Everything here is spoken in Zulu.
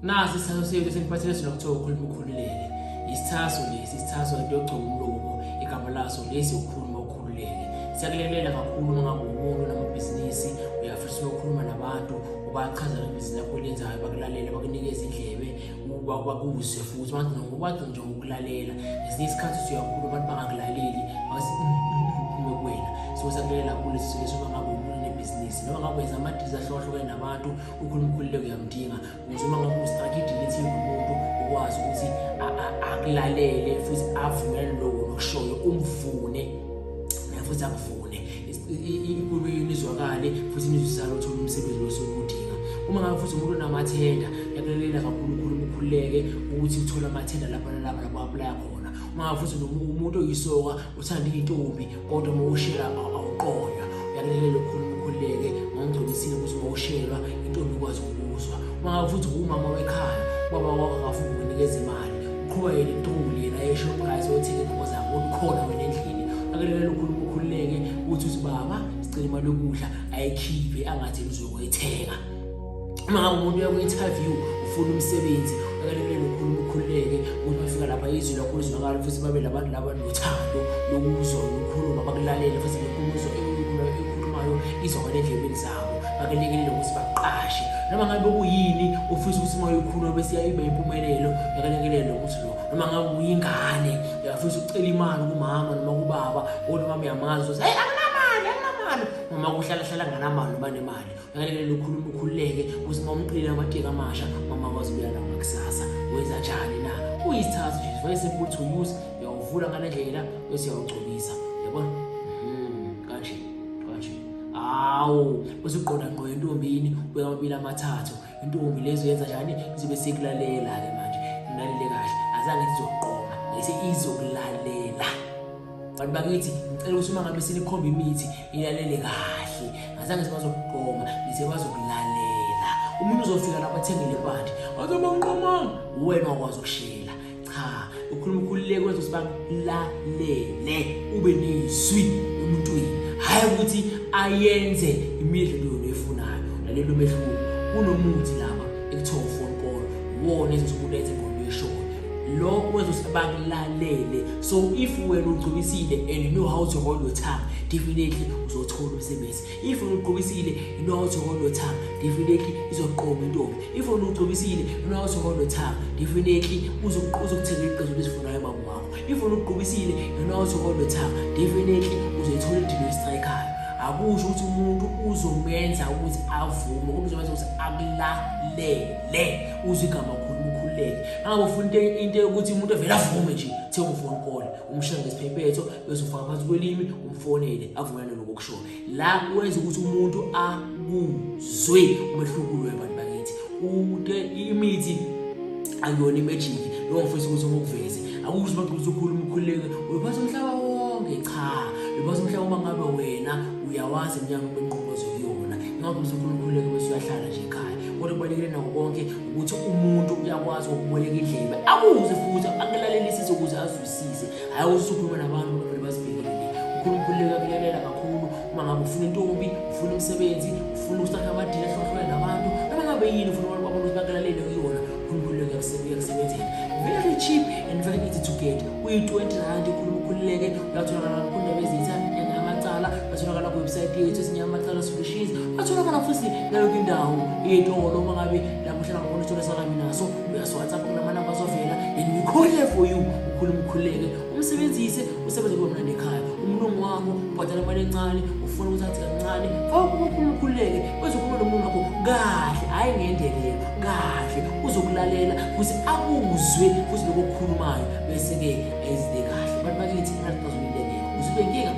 Nasi isithatho sethu eseniphathele sona kuthiwa ukhuluma ukhululeke. Isithaso lesi, isithaso into yokugcoba umlomo, igama laso lesi ukhuluma ukhululeke. Siyakulekelela kakhulu uma ngabe umuntu namabhizinisi, uyafisa ukukhuluma nabantu, ubachazela ibhizinisi lakho olenzayo, bakulalele, bakunikeze indlebe, bakuzwe futhi bagcina nje ngokulalela. Ngesinye isikhathi uthi uyakhuluma abantu bangakulaleli, bathi uphume kuwena. So siyakulekelela kakhulu lesi leso uma ngabe umuntu unebhizinisi noma ngabe wenza amadili ahlukahlukene nabantu, ukhuluma ukhululeke uyamdinga. Ukuze uma ngabe ustrike idili ethile nomuntu ukwazi ukuthi akulalele futhi avumelane lokho nokushoyo umvune futhi akuvune inkulumo yenu izwakale futhi nizwisisane uthole umsebenzi lo osuke uwudinga. Uma ngabe futhi umuntu unamathenda yakulalela kakhulu ukhuluma ukhululeke ukuthi uthole amathenda lapha nalapha lapho aplaya khona. Uma ngabe futhi umuntu oyisoka uthanda iy'ntombi kodwa uma ushela awuqonywa uyakulalela ukhuluma ukhululeke ngongcobisile ukuthi uma ushelwa intombi ikwazi ukukuzwa. Uma ngabe futhi umama wekhaya ubaba wakho akafuni ukukunikeza imali uqhuba yena intuli yena eshoprite othenga ingubo zakho ukhona wena endlini akulalela ukhuluma ukhululeke ukuthi uthi baba sicela imali yokudla ayikhiphe angathi uzoyithenga. Uma ngabe umuntu uya kwi-interview ufuna umsebenzi uyakulekelela ukhuluma ukhululeke ukuthi bafika lapha izwi lakho lizwakala futhi babe labantu laba nothando lokuzwa ukukhuluma bakulalele futhi lenkulumo ekhulumayo izwakala endlebeni zabo bakulekelele ukuthi baqashe noma ngabe kuyini ufisa ukuthi uma uyikhuluma bese ibe impumelelo uyakulekelela ukuthi lo noma ngabe uyingane uyafisa ukucela imali kumama noma kubaba kodwa umama uyamazi ukuthi hey anginamali anginamali uma kuhlala hlala nganamali noma nemali. Ngalekelele ukhuluma ukhululeke ukuthi uma umqinile amateki amasha mama akwazi ukuya lawo ngakusasa. Wenza njani na? Kuyisithathu nje, very simple to use. Uyawuvula ngale ndlela bese uyawugcobisa. Yabona? Kanje, kanje. Awu, bese uqonda ngqo entombini, ubeka amabili amathathu. Intombi lezo yenza njani? Izobe sekulalela-ke manje. Ngilalele kahle. Azange izokuqoma, ngese izokulalela. Bantu bakithi ngicela ukuthi uma ngabe sinikhomba imithi ilalele kahle. Azange sebazokugqoma, ngithe bazokulalela. Umuntu uzofika lapho athenge le pandi. Athi bangiqomanga, wena wakwazi ukushela. Cha, ukhuluma ukhululeke wenza ukuthi bakulalele, ube nezwi emuntwini. Hhayi ukuthi ayenze imidlo leyo oyifunayo. Lalela umehluko. Kunomuthi lapha ekuthiwa u-phone call. Uwona enza ukuthi umuntu enze ingqondo eshoyo. Lo wenza ukuthi bakulalele. So if wena ugcobisile and you know how to hold your tongue, definitely uzothola umsebenzi. If wena ugcobisile, you know how to hold your tongue, definitely izoqoma intombi. If wena ugcobisile, you know how to hold your tongue, definitely uzokuthenga iqiniso lesifunayo baba wakho. If wena ugcobisile, you know how to hold your tongue, definitely uzoyithola idilo estrikeayo. Akusho ukuthi umuntu uzomenza ukuthi avume, kodwa uzomenza ukuthi akulalele. Uzwe igama khuluma ukhululeke. Ngabe ufuna into yokuthi umuntu avele avume nje, thenga ufone call, umshaye ngesiphephetho bese ufaka phansi kwelimi umfonele avumelane lokho okushoyo. La wenza ukuthi umuntu akuzwe umehluko loyo bantu bakithi. Ude imithi akuyona imagic lokho ngifisa ukuthi ngikuveze. Akusho ukuthi ukhuluma ukhululeke uyophatha umhlaba wonke cha. Uyophatha umhlaba uma ngabe wena uyawazi emnyango wenqubo zokuyona. Ingakho usukhuluma ukhululeke bese uyahlala nje ekhaya. Kodwa kubalulekile nako konke ukuthi umuntu uyakwazi ukuboleka indlebe akuze futhi akulalelisise ukuze azwisise. Hhayi ukuthi usukhuluma nabantu bavele bazibhekele le. Ukhuluma ukhululeke kulalela kakhulu uma ngabe ufuna intombi, ufuna umsebenzi, ufuna ukusakha amadili ahlukahlukene nabantu, noma ngabe yini ufuna abantu babone ukuthi bakulalele kuyona, ukhuluma ukhululeke uyakusebenzela. Very cheap and very easy to get. Uyi-20 rand ukhuluma ukhululeke, uyatholakala kakhulu ndaba ezitha amacala, uyatholakala ku-website yethu esinyamacala solutions, uyatholakala futhi nayo kwindawo yetolo uma ngabe lapho uhlala khona isitolo sakami naso, uyasi-WhatsApp kulamanamba azovela, then we call here for you. Ukhuluma ukhululeke, umsebenzise, usebenze kube mnandi ekhaya. Umlungu wakho ubhadala imali encane, ufuna ukuthi athi kancane, faka ukhuluma ukhululeke, bese ukhuluma nomuntu wakho kahle, hhayi ngendelelo, kahle, uzokulalela futhi akuzwe futhi lokho okukhulumayo bese-ke ezile kahle. Bantu bakithi nalixazulule ngekho. Usuke inkinga